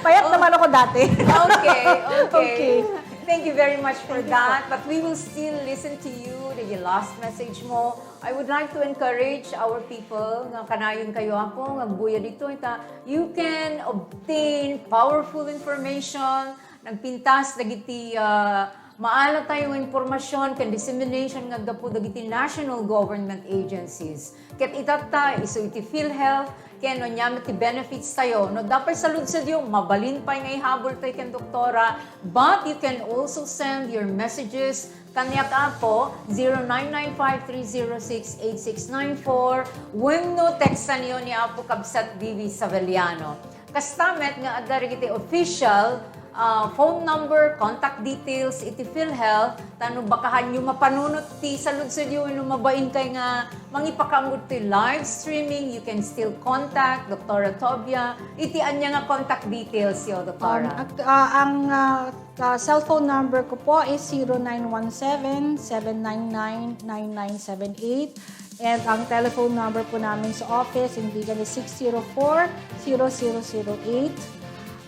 Payat Oh. naman ako dati. Okay, okay. Okay. Thank you very much for Thank you that. Po. But we will still listen to you, the last message mo. I would like to encourage our people nga kanayon kayo ako, nga agbuya dito, ita, you can obtain powerful information Nagpintas dagiti, ah, maala tayo nga impormasyon ken dissemination nga aggapu dagiti national government agencies. Ket itatta, isu iti PhilHealth, ken no ania met ti benefits tayo. No, dapay saludsodyo, mabalin pay nga ihabol tayo ken doktora. But you can also send your messages kaniak, Apo, zero nine nine five three zero six eight six nine four, wenno textanyo ni Apo Kabsat Vivi Saveliano. Kasta met nga adda dagiti official, ah, phone number, contact details iti PhilHealth, ta no bakahanyo mapanunot ti saludsodyo wenno mabain kay nga mangipakaammo ti live streaming, you can still contact Doktora Tobia iti ania nga contact details yo, Doktora? Um, act-, ah, ang, ah, ah, cellphone number ko po is zero nine one seven, seven nine nine, nine nine seven eight. And ang telephone number po namin sa office in Vigan is six zero four, zero zero zero eight.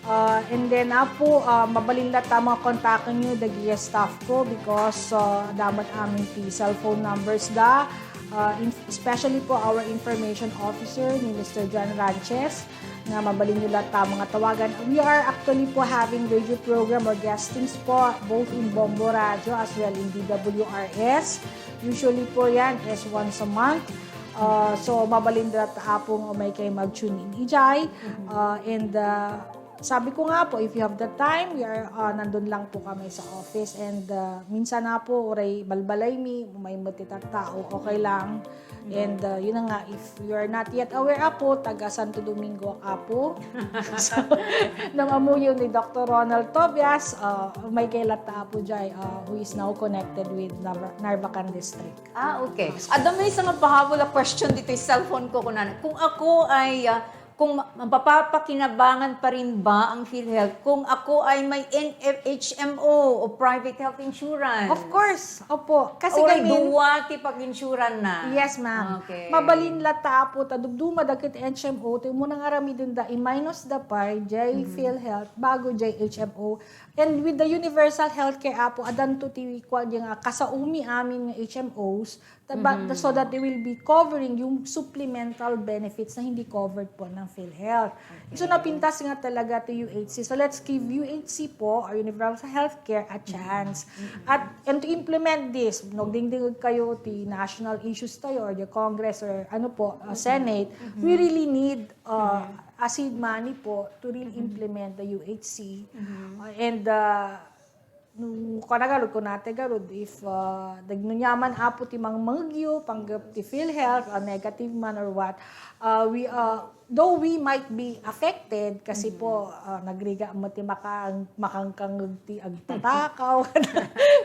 Ah, and then, ah, po, ah, mabalin la ta makontaken nyo dagiti staff ko because, ah, adda met amin ti cellphone numbers da, ah, in-, especially po our information officer ni Mister John Ranches. nga mabalin nyo latta nga tawagan. We are actually po having radio program or guestings po, both in Bombo Radio as well in D W R S. Usually po yan is once a month. Uh, so, mabalin latta, Apo, nga umay kay mag-tune in ijay. Uh, and uh, sabi ko nga po, if you have the time, we are, uh, nandun lang po kami sa office. And uh, minsan na po, uray balbalay mi, umay met ti tattao, okay lang. And uh, yun na nga, if you are not yet aware, Apo, taga Santo Domingo, Apo. So, nang amuyo ni Doctor Ronald Tobias, uh, may kay latta, Apo, jay, uh, who is now connected with Narva- Narvacan District. Ah, okay. Adda maysa nga pahabol a question ditoy cellphone ko, kunana, kung ako ay, ah, kung ma- mapapakinabangan pa rin ba ang PhilHealth kung ako ay may N F H M O o private health insurance? Of course, opo. Kasi Uray kami, duwa ti pag-insuran na. Yes, ma'am. Okay. Mabalin latta, Apo, ta dugduma dagiti H M O, ti umuna nga aramiden da, i-minus da pa, jay PhilHealth, bago jay H M O. And with the universal healthcare, Apo, adanto ti kua nga kasaomi amin nga H M Os, ta- but- so that they will be covering yung supplemental benefits na hindi covered po ng PhilHealth. So, napintas nga talaga to U H C. So, let's give U H C po, or universal healthcare, a chance. At, and to implement this, nagdingdingag kayo ti national issues tayo, or the Congress, or ano po, uh, Senate, we really need uh, a seed money po to really implement the U H C. Uh, and uh, no, kanagarod ko nate garod, if uh, nagnunya man, Apo, ti mangmangegyo, panggep ti PhilHealth, uh, negative man or what, uh, we, uh, though we might be affected, kasi po, uh, nagrigat met ti maka- makangkangeg ti agtatakaw,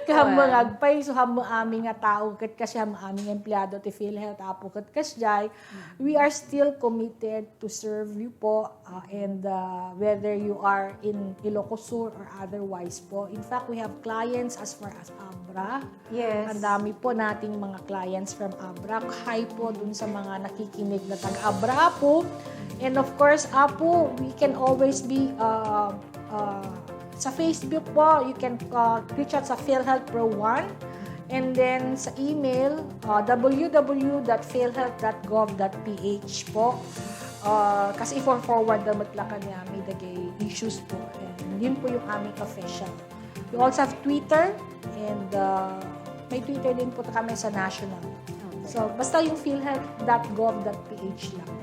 ket hammo nga agpayso, hammo amin nga tao, ket kasi hammo amin nga empleado ti PhilHealth, Apo, ket kasjay, we are still committed to serve you po, uh, and uh, whether you are in Ilocos Sur or otherwise po. In fact, we have clients as far as Abra. Yes. Ang dami po nating mga clients from Abra. Hi po dun sa mga nakikinig na taga-Abra po. And of course, Apo, we can always be uh, uh, sa Facebook po, you can uh, reach out sa PhilHealth Pro One. And then sa email, uh, w w w dot philhealth dot gov dot p h po. Uh, kasi i-forward na met la kaniami dagiti issues po. And yun po yung aming official. We also have Twitter and uh, may Twitter din po kami sa national. So, basta yung philhealth dot gov dot p h lang po.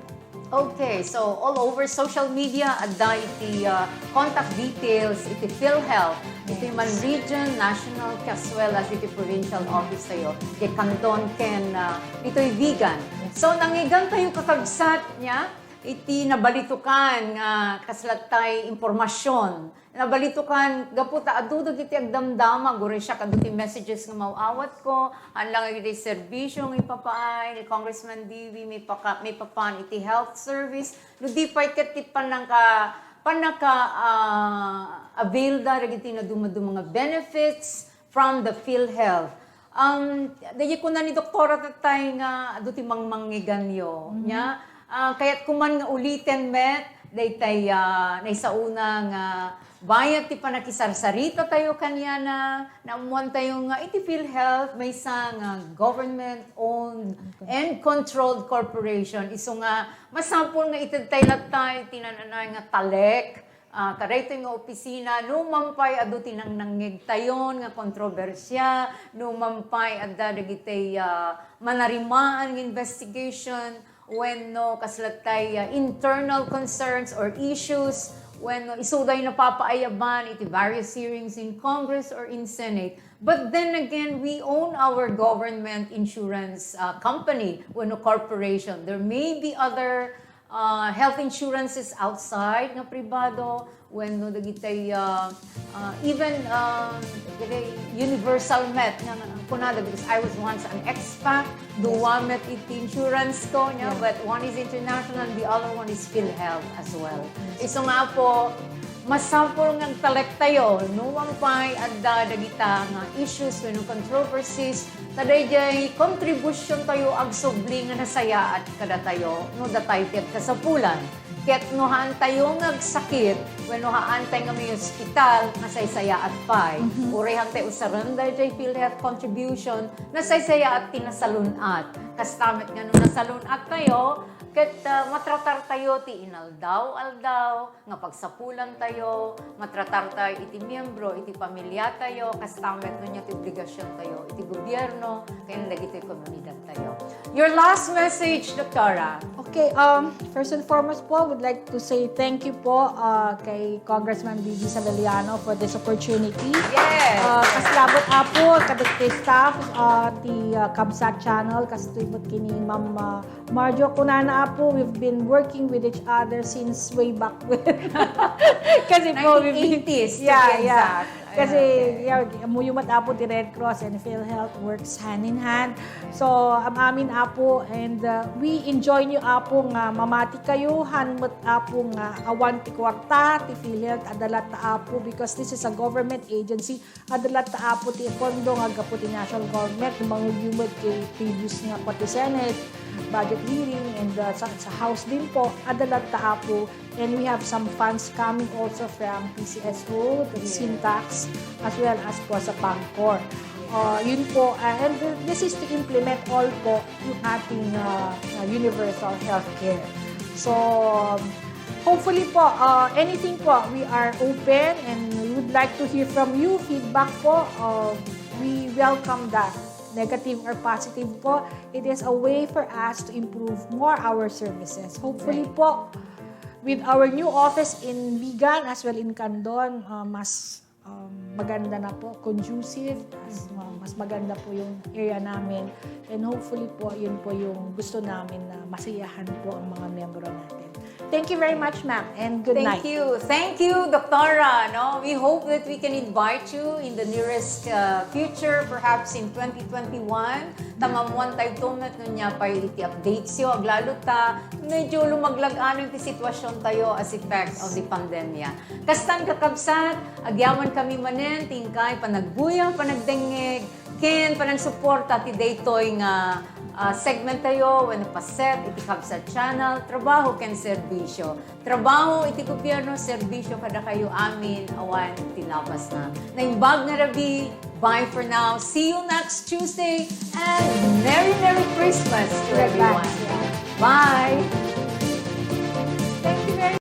Okay, so all over social media, adda iti uh, contact details iti PhilHealth, iti man region, national, as well as iti provincial office tayo, iti canton ken uh, ditoy Vigan. So, nangngegan tayo, kakabsat, nia, iti nabalitokan nga kasla tay impormasyon. Nabalitokan gapu ta adu dagiti agdamdama, uray siak, adu ti messages nga maaw-awatko, haan lang iti serbisio nga ipapaay ni Congressman Divi, maipaka-, maipapan iti health service, no di pay ket ti pannaka-, pannaka, ah, avail da dagiti nadumaduma nga benefits from the PhilHealth. Um, daydi kuna ni Doktora Tatay nga adu ti mangmangngegyo. Nia, ah, kayatko man nga uliten met, daytay, ah, naisauna nga bayat ti panakisarsarita tayo kaniana, naammuan tayo nga iti PhilHealth, maysa nga government-owned and controlled corporation. Isu nga, masapul nga ited tay latta iti nananay nga talek, ah, kadaytoy nga opisina, no man pay adu ti nangnangngegtayon nga kontrobersia, no man pay adda dagiti, ah, manarimaan nga investigation, wenno kasla tay, ah, internal concerns or issues, wenno isuday napapaayaban iti various hearings in Congress or in Senate. But then again, we own our government insurance, ah, company wenno corporation. There may be other ah, health insurances outside nga pribado, wenno dagiti, ah, ah, even, ah, dagiti universal met nga, nga kunada, because I was once an expat, duwa met iti insurance ko, nia, but one is international, the other one is PhilHealth as well. Isu nga po, masapul nga agtalek tayo, no man pay adda dagita nga issues wenno controversies, ta daydiay kontribusion tayo agsubli nga nasayaat kadatayo no datay ti agkasapulan. Ket no haan tayo nga agsakit wenno haan tayo nga maihospital, nasaysayaat pay. Uray haan tayo usaren daydiay PhilHealth contribution, nasaysayaat ti nasalun-at. Kasta met nga no nasalun-at tayo, Ket, ah, matratar tayo ti inaldaw-aldaw nga pagsapulan tayo, matratar tayo iti miyembro iti pamilya tayo, kasta met no nia ti obligasion tayo iti gobierno ken dagiti komunidad tayo. Your last message, Doktora. Okay, um, first and foremost po, would like to say thank you po uh, kay Congressman Vivi Saveliano for this opportunity. Yes. Uh, kasla met apo, kadagiti staff, uh, ti uh, Kabsat Channel, kastoy met kini Ma'am uh, Marjo, kunana apo, we've been working with each other since way back when. Kasi po, we've been- nineteen eighties, to yeah, be yeah. exact. Kasi, Okay. Yeah, ammoyo met apo ti Red Cross and PhilHealth works hand in hand. So, am-amin apo, and uh, we enjoy you apo nga mamati kayo, han met apo nga awan ti kwarta, ti PhilHealth, adda latta apo, because this is a government agency, adda latta apo ti pondo nga gapu ti national government, mangugyo met ti previous nga pati Senate, budget hearing, and uh, sa, sa House din po, adda latta apo. And we have some funds coming also from P C S O, the Yes. Syntax, as well as po sa Pagcor. Uh, yun po, uh, and th- this is to implement all po yung ating uh, uh, universal healthcare. So, hopefully po, uh, anything po, we are open and we would like to hear from you, feedback po. Uh, we welcome that. Negative or positive po, it is a way for us to improve more our services. Hopefully Right. po, with our new office in Vigan as well in Candon, uh, mas um, maganda na po, conducive, mas, uh, mas maganda po yung area namin. And hopefully po, yun po yung gusto namin na masiyahan po ang mga miyembro natin. Thank you very much, ma'am, and good Thank night. you. Thank you, Doktora. No? We hope that we can invite you in the nearest uh, future, perhaps in twenty twenty-one. Ta maammuan tayo met no nia pay iti updates yo, aglalo ta medyo lumaglag-anon ti sitwasyon tayo as effect of the pandemia. Kastan, kakabsat, agyaman kami manen ti inkay panagbuya, panagdengngeg, ken panagsuporta ti daytoy nga ah, segment tayo wenno paset iti Kabsat Channel, Trabaho ken Serbisyo. Trabaho iti gobierno, serbisyo kadakayo amin, awan ti napasna. Naimbag nga rabii, bye for now. See you next Tuesday and Merry Merry Christmas to everyone. Bye!